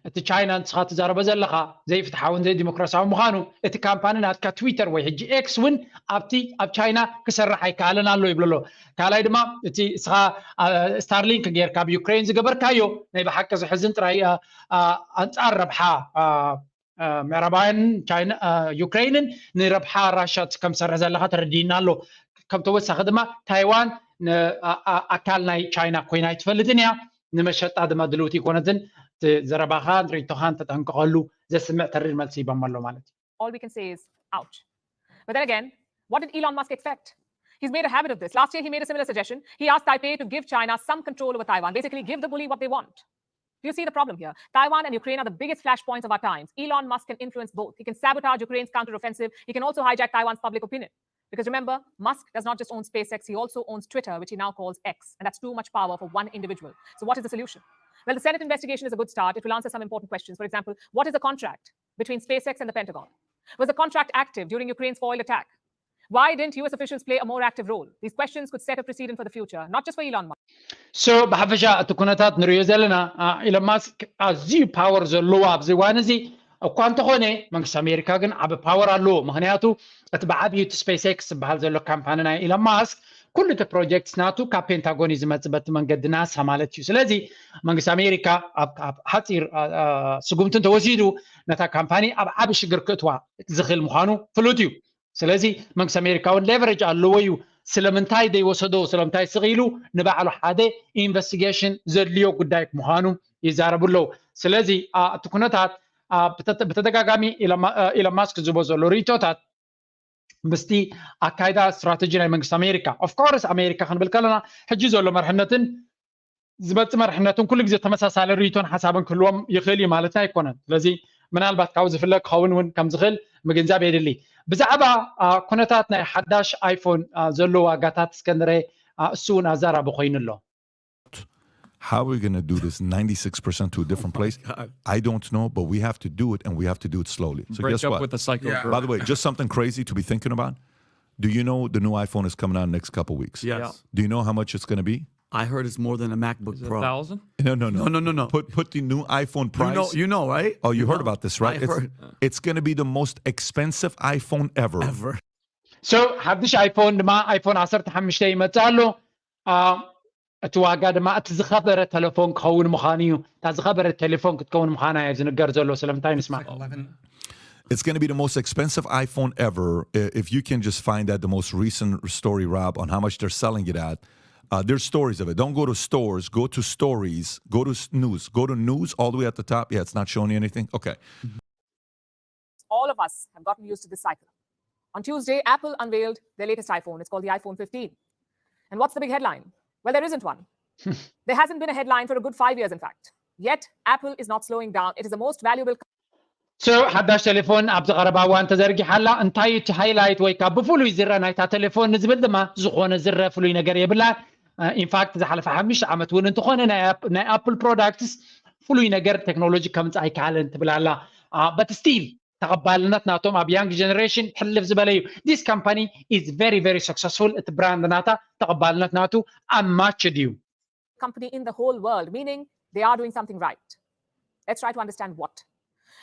እቲ ቻይና ንስኻ ትዛረቦ ዘለኻ ዘይፍትሓውን ዘይዲሞክራሲያዊ ምዃኑ እቲ ካምፓኒ ናትካ ትዊተር ወይ ሕጂ ኤክስ እውን ኣብቲ ኣብ ቻይና ክሰርሕ ኣይከኣለን ኣሎ ይብሎ ኣሎ። ካልኣይ ድማ እቲ እስኻ ስታርሊንክ ጌርካ ኣብ ዩክሬን ዝገበርካዮ ናይ ብሓቂ ዝሕዝን ጥራይ ኣንጻር ረብሓ ምዕራባውያን ዩክሬንን ንረብሓ ራሻ ከም ትሰርሕ ዘለኻ ተረዲእና ኣሎ። ከም ተወሳኺ ድማ ታይዋን ኣካል ናይ ቻይና ኮይና ኣይትፈልጥን እያ። ንመሸጣ ድማ ድልውቲ ኣይኮነትን። ዘረባኻን ርእይቶኻን ተጠንቀቐሉ። ዘስምዕ ተሪር መልሲ ሂቦም ኣሎ ማለት እዩ። All we can say is ouch. But then again, what did Elon Musk expect? He's made a habit of this. Last year, he made a similar suggestion. He asked Taipei to give China some control over Taiwan. Basically, give the bully what they want. Do you see the problem here? Taiwan and Ukraine are the biggest flashpoints of our times. Elon Musk can influence both. He can sabotage Ukraine's counteroffensive. He can also hijack Taiwan's public opinion. Because remember, Musk does not just own SpaceX, he also owns Twitter, which he now calls X. And that's too much power for one individual. So, what is the solution? Well, the Senate investigation is a good start. It will answer some important questions. For example, what is the contract between SpaceX and the Pentagon? Was the contract active during Ukraine's foiled attack? Why didn't U S officials play a more active role? These questions could set a precedent for the future, not just for Elon Musk. So ብሓፈሻ እቲ ኩነታት ንሪኦ ዘለና ኢሎን ማስክ ኣዝዩ ፓወር ዘለዎ ኣብዚ እዋን እዚ እኳ እንተኾነ መንግስቲ ኣሜሪካ ግን ዓቢ ፓወር ኣለዎ። ምክንያቱ እቲ ብዓብዩ እቲ ስፔስ ኤክስ ዝበሃል ዘሎ ካምፓኒ ናይ ኢሎን ማስክ ኩሉ እቲ ፕሮጀክትስ ናቱ ካብ ፔንታጎን እዩ ዝመፅእ በቲ መንገዲ ናሳ ማለት እዩ። ስለዚ መንግስቲ ኣሜሪካ ኣብ ሓፂር ስጉምቲ እንተወሲዱ ነታ ካምፓኒ ኣብ ዓቢ ሽግር ክእትዋ ዝኽእል ምዃኑ ፍሉጥ እዩ። ስለዚ መንግስቲ ኣሜሪካ እውን ሌቨሬጅ ኣለዎ እዩ። ስለምንታይ ዘይወሰዶ ስለምንታይ ስቕ ኢሉ ንባዕሉ ሓደ ኢንቨስቲጌሽን ዘድልዮ ጉዳይ ምዃኑ ይዛረቡ ኣለዉ። ስለዚ እቲ ኩነታት ብተደጋጋሚ ኢሎን ማስክ ዝቦ ዘሎ ርእቶታት ምስቲ ኣካይዳ ስትራተጂ ናይ መንግስቲ ኣሜሪካ ኦፍኮርስ ኣሜሪካ ክንብል ከለና ሕጂ ዘሎ መርሕነትን ዝመፅእ መርሕነትን ኩሉ ግዜ ተመሳሳሊ ርእቶን ሓሳብን ክህልዎም ይኽእል እዩ ማለትና ኣይኮነን። ስለዚ ምናልባት ካብኡ ዝፍለ ክኸውን እውን ከም ዝኽእል ምግንዛብ የድሊ። ብዛዕባ ኩነታት ናይ ሓዳሽ ኣይፎን ዘሎ ዋጋታት እስከ ንረ እሱ እውን ኣዛራቢ ኮይኑ ኣሎ። How are we going to do this ninety-six percent to a different place? I don't know, but we have to do it, and we have to do it slowly. So Break guess up what? With the cycle. Yeah. Bro. By the way, just something crazy to be thinking about. Do you know the new iPhone is coming out next couple weeks? Yeah. Yes. Do you know how much it's going to be? I heard it's more than a MacBook Is it a Pro. thousand? No, no, no, No, no, no, no. Put put the new iPhone You price. know, you know, right? Oh, you heard know. About this, right? I It's, heard. It's going to be the most expensive iPhone ever. Ever. So ሓድሽ ኣይፎን ድማ ኣይፎን ዓሰርተ ሓሙሽተ ይመፅእ ኣሎ። አ፣ እቲ ዋጋ ድማ እቲ ዝኸበረ ቴሌፎን ክኸውን ምዃኑ እዩ። እታ ዝኸበረ ቴሌፎን ክትከውን ምዃና እዩ ዝንገር ዘሎ። ስለምንታይ ንስማ። Eleven. It's going to be the most expensive iPhone ever. I- If you can just find that, the most recent story, Rob, on how much they're selling it at. Uh, there's stories of it. Don't go to stores. Go to stories. Go to s- news. Go to news all the way at the top. Yeah, it's not showing you anything. Okay. All of us have gotten used to this cycle. On Tuesday, Apple unveiled their latest iPhone. It's called the iPhone fifteen. And what's the big headline? Well, there isn't one. There hasn't been a headline for a good five years, in fact. Yet, Apple is not slowing down. It is the most valuable So ሓዳሽ ቴሌፎን ኣብዚ ቀረባ እዋን ተዘርጊሓ ኣላ። እንታይ እቲ ሃይላይት ወይ ካብ ብፍሉይ ዝረ ናይታ ቴሌፎን ንዝብል ድማ ዝኾነ ዝረ ፍሉይ ነገር የብላ። ኢንፋክት ዝሓለፈ ሓሙሽተ ዓመት እውን እንተኾነ ናይ ኣፕ- ናይ ኣፕል ፕሮዳክትስ ፍሉይ ነገር ቴክኖሎጂ ከምፅእ ኣይከኣለን ትብል ኣላ። በት ስቲል ተቐባልነት ናቶም ኣብ ያንግ ጀነሬሽን ሕልፍ ዝበለ እዩ። This company is very very successful። እቲ ብራንድ ናታ ተቐባልነት ናቱ ኣማችድ እዩ። Company in the whole world, meaning they are doing something right. Let's try to understand what.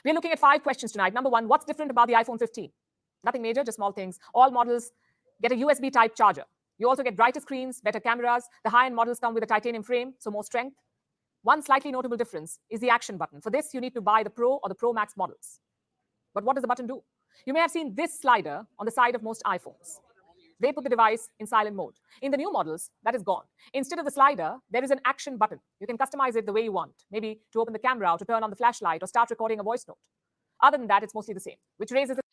We're looking at five questions tonight. Number one, what's different about the iPhone fifteen? Nothing major, just small things. All models get a U S B type charger. You also get brighter screens, better cameras. The high end models come with a titanium frame, so more strength. One slightly notable difference is the action button. For this, you need to buy the Pro or the Pro Max models. But what does the button do? You may have seen this slider on the side of most iPhones. They put the device in silent mode. In the new models, that is gone. Instead of the slider, there is an action button. You can customize it the way you want, maybe to open the camera or to turn on the flashlight or start recording a voice note. Other than that, it's mostly the same, which raises the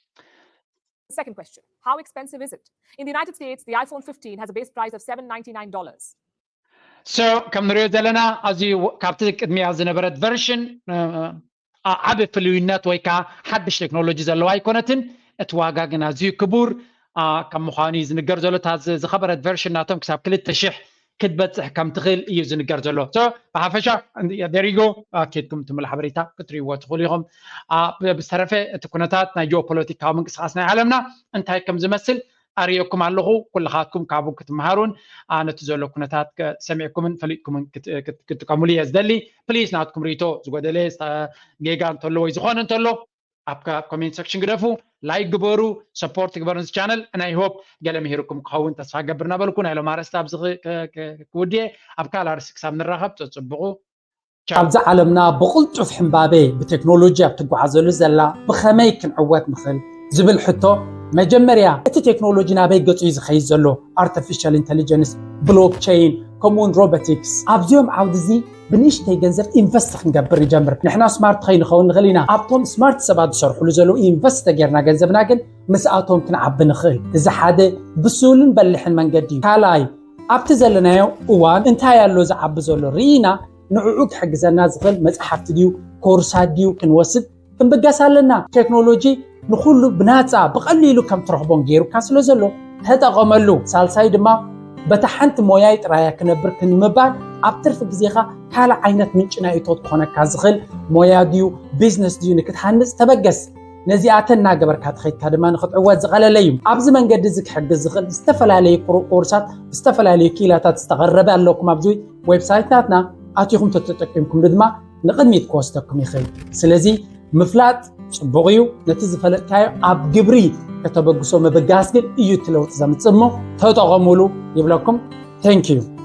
second question. How expensive is it? In the United States, the iPhone fifteen has a base price of seven ninety-nine dollars. So ከም ንሪኦ ዘለና ኣዝዩ ካብቲ ቅድሚያ ዝነበረት ቨርሽን ዓቢ ፍልዩነት ወይ ከዓ ሓድሽ ቴክኖሎጂ ዘለዋ ኣይኮነትን። እቲ ዋጋ ግን ኣዝዩ ክቡር ከም ምዃኑ እዩ ዝንገር ዘሎ። እታ ዝኸበረት ቨርሽን ናቶም ክሳብ ክልተ ሽሕ ክትበፅሕ ከም ትኽእል እዩ ዝንገር ዘሎ። ብሓፈሻ ደሪጎ ኬድኩም ትምል ሓበሬታ ክትሪእዎ ትኽእሉ ኢኹም። ብዝተረፈ እቲ ኩነታት ናይ ጂኦፖለቲካዊ ምንቅስቃስ ናይ ዓለምና እንታይ ከም ዝመስል ኣርእየኩም ኣለኹ። ኩልኻትኩም ካብኡ ክትመሃሩን ነቲ ዘሎ ኩነታት ሰሚዕኩምን ፈሊጥኩምን ክትጥቀሙሉ እየ ዝደሊ። ፕሊዝ ናትኩም ርእቶ ዝጎደለ ጌጋ እንተሎ ወይ ዝኾነ እንተሎ ኣብ ኮሜንት ሴክሽን ግደፉ። ላይክ ግበሩ፣ ሰፖርት ግበሩ ነዚ ቻነል። ናይ ሆፕ ገለ ምሂርኩም ክኸውን ተስፋ ገብር እናበልኩ ናይ ሎም ኣርእስቲ ኣብዚ ክውድየ። ኣብ ካልእ ኣርእስቲ ክሳብ ንራኸብ ተፅብቑ። ኣብዚ ዓለምና ብቕልጡፍ ሕምባቤ ብቴክኖሎጂ ኣብ ትጓዓዘሉ ዘላ ብኸመይ ክንዕወት ንኽእል ዝብል ሕቶ መጀመርያ እቲ ቴክኖሎጂ ናበይ ገጹ እዩ ዝኸይድ ዘሎ? ኣርቲፊሻል ኢንተሊጀንስ፣ ብሎክቸይን ከምኡውን ሮቦቲክስ ኣብዚኦም ዓውዲ እዚ ብንእሽተይ ገንዘብ ኢንቨስት ክንገብር ንጀምር። ንሕና ስማርት ከይንኸውን ንኽእል ኢና። ኣብቶም ስማርት ሰባት ዝሰርሕሉ ዘለዉ ኢንቨስት ተጌርና ገንዘብና ግን ምስኣቶም ክንዓቢ ንኽእል። እዚ ሓደ ብሱልን በልሕን መንገዲ እዩ። ካልኣይ ኣብቲ ዘለናዮ እዋን እንታይ ኣሎ ዝዓቢ ዘሎ ርኢና ንዕኡ ክሕግዘና ዝኽእል መፅሓፍቲ ድዩ ኮርሳት ድዩ ክንወስድ ክንብገስ ኣለና። ቴክኖሎጂ ንኹሉ ብናፃ ብቐሊሉ ከም ትረኽቦን ገይሩካ ስለ ዘሎ ተጠቐመሉ። ሳልሳይ ድማ በታ ሓንቲ ሞያይ ጥራያ ክነብር ክንምባል ኣብ ትርፊ ግዜኻ ካልእ ዓይነት ምንጪ ናይ እቶት ክኾነካ ዝኽእል ሞያ ድዩ ቢዝነስ ድዩ ንክትሃንፅ ተበገስ። ነዚኣተን እናገበርካ ተኸይድካ ድማ ንክትዕወት ዝቐለለ እዩ። ኣብዚ መንገዲ እዚ ክሕግዝ ዝኽእል ዝተፈላለዩ ኮርሳት ብዝተፈላለዩ ክኢላታት ዝተቐረበ ኣለኩም ኣብዚ ዌብሳይት ናትና ኣቲኹም ተተጠቂምኩም ድማ ንቕድሚት ክወስደኩም ይኽእል። ስለዚ ምፍላጥ ፅቡቕ እዩ። ነቲ ዝፈለጥካዮ ኣብ ግብሪ ከተበግሶ ምብጋስ ግን እዩ እቲ ለውጢ ዘምፅእ እሞ ተጠቐሙሉ ይብለኩም። Thank you።